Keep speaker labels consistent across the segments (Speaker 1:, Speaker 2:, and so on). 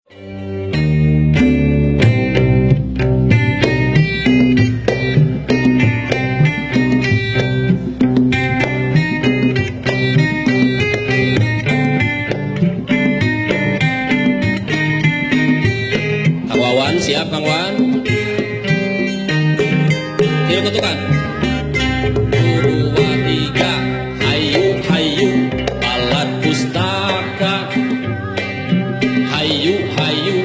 Speaker 1: Kang Wawan siap, Kang Wawan. Tilu ketukan. Dua, tiga. Hayu hayu balad pustaka. Hayu hayu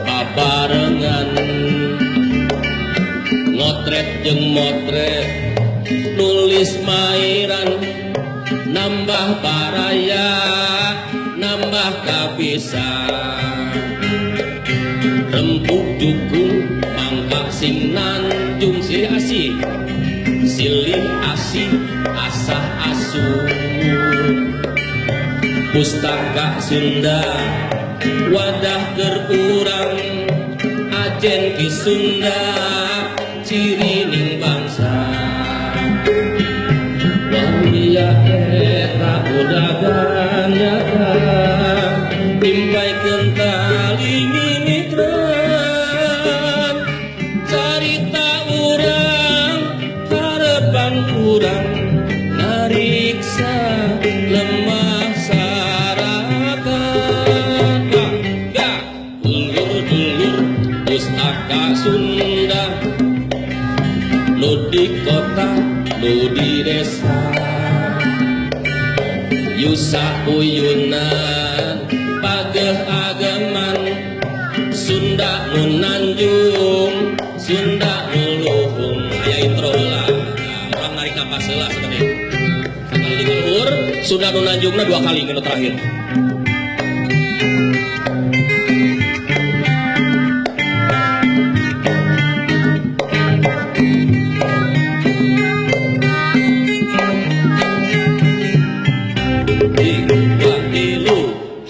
Speaker 1: babarengan. Ngotret jeung motret, nulis mairan, nambah baraya, nambah kabisa. Rempuk jukung mangka sing nanjung, silih asih, silih asih, asah asuh. Pustaka Sunda wadah keur urang, ajen Ki Sunda cirining bangsa. Waluya eta udagan nyata, timpaikeun tali mimitran. Carita urang, harapan urang, nariksa lemah sarakan. Ga dulur-dulur pustaka Sunda, nu di kota, nu di desa, Yusa uyunan pageh ageman, Sunda nu nanjung, Sunda nu luhung. Aya intro heula. Nah, urang narik napas heula sakedik. Sakali di luhur, Sunda nu nanjungna dua kali nu terakhir. Dua, tilu.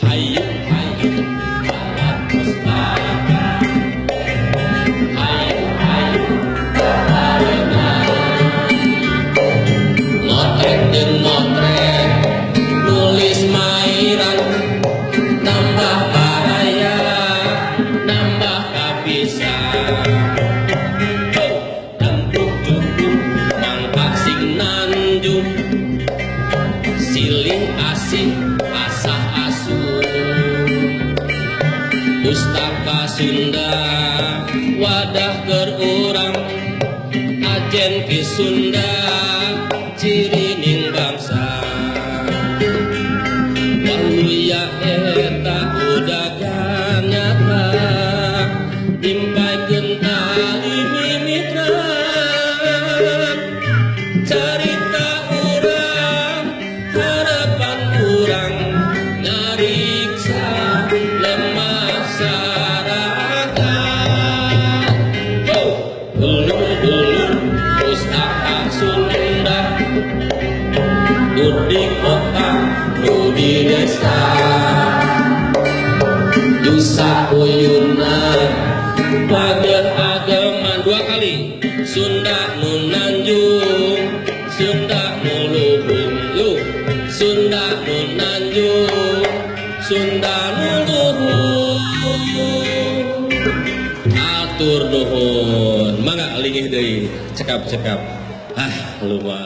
Speaker 1: Hayu hayu balad pustaka. Hayu hayu babarengan. Motret jeung motret, nulis mairan, nambah baraya, nambah kabisa. Rempuk jukung mangka sing nanjung, silih asih asah asuh. Pustaka Sunda wadah keur urang, ajen Ki Sunda cirining bangsa. Waluya eta udagan nyata, timpaikeun tali mimitran. Carita urang, harapan urang, ngariksa lemah sarakan. Dulur-dulur pustaka Sunda, nu di kota, nu di desa, Yusa uyunan pageh ageman. Dua kali. Sunda nu nanjung, Sunda nu luhung. Yuk. Sunda nu nanjung, Sunda nu luhung. Atur nuhun. Mangga linggih deui, cekap-cekap. Ah, lumayan.